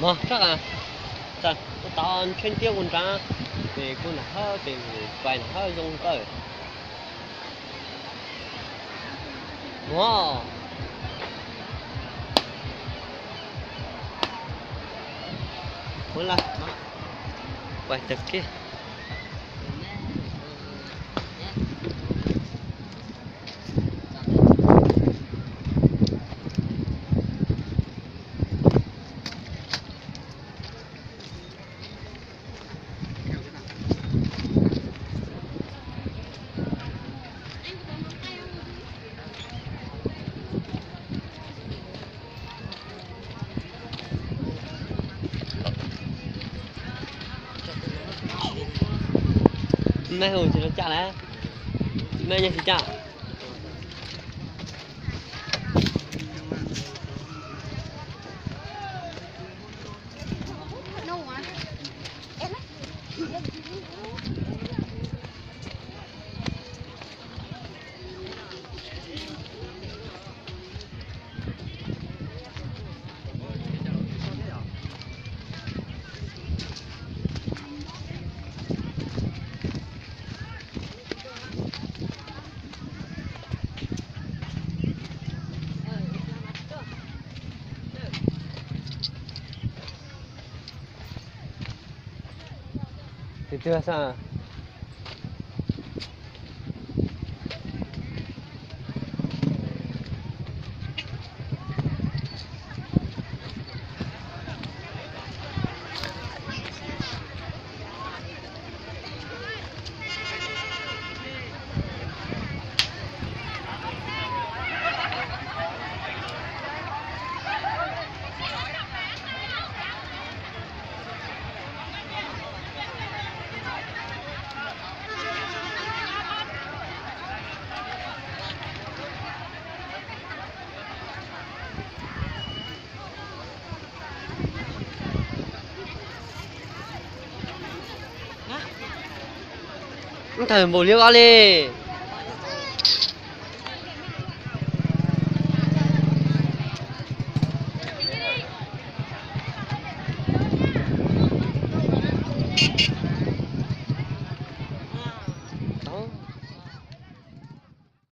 Mog, sab qas, ua tau ntsheb tiab kuv nrad, ces kuv nram hawb ces pais nram hawb zoo kawg. Mog, ua la, pais tag kis. Mej hu tsis tau caj lawm, mej nyob tsis caj. Tus twg xwb? Ntawd npaum li ko li.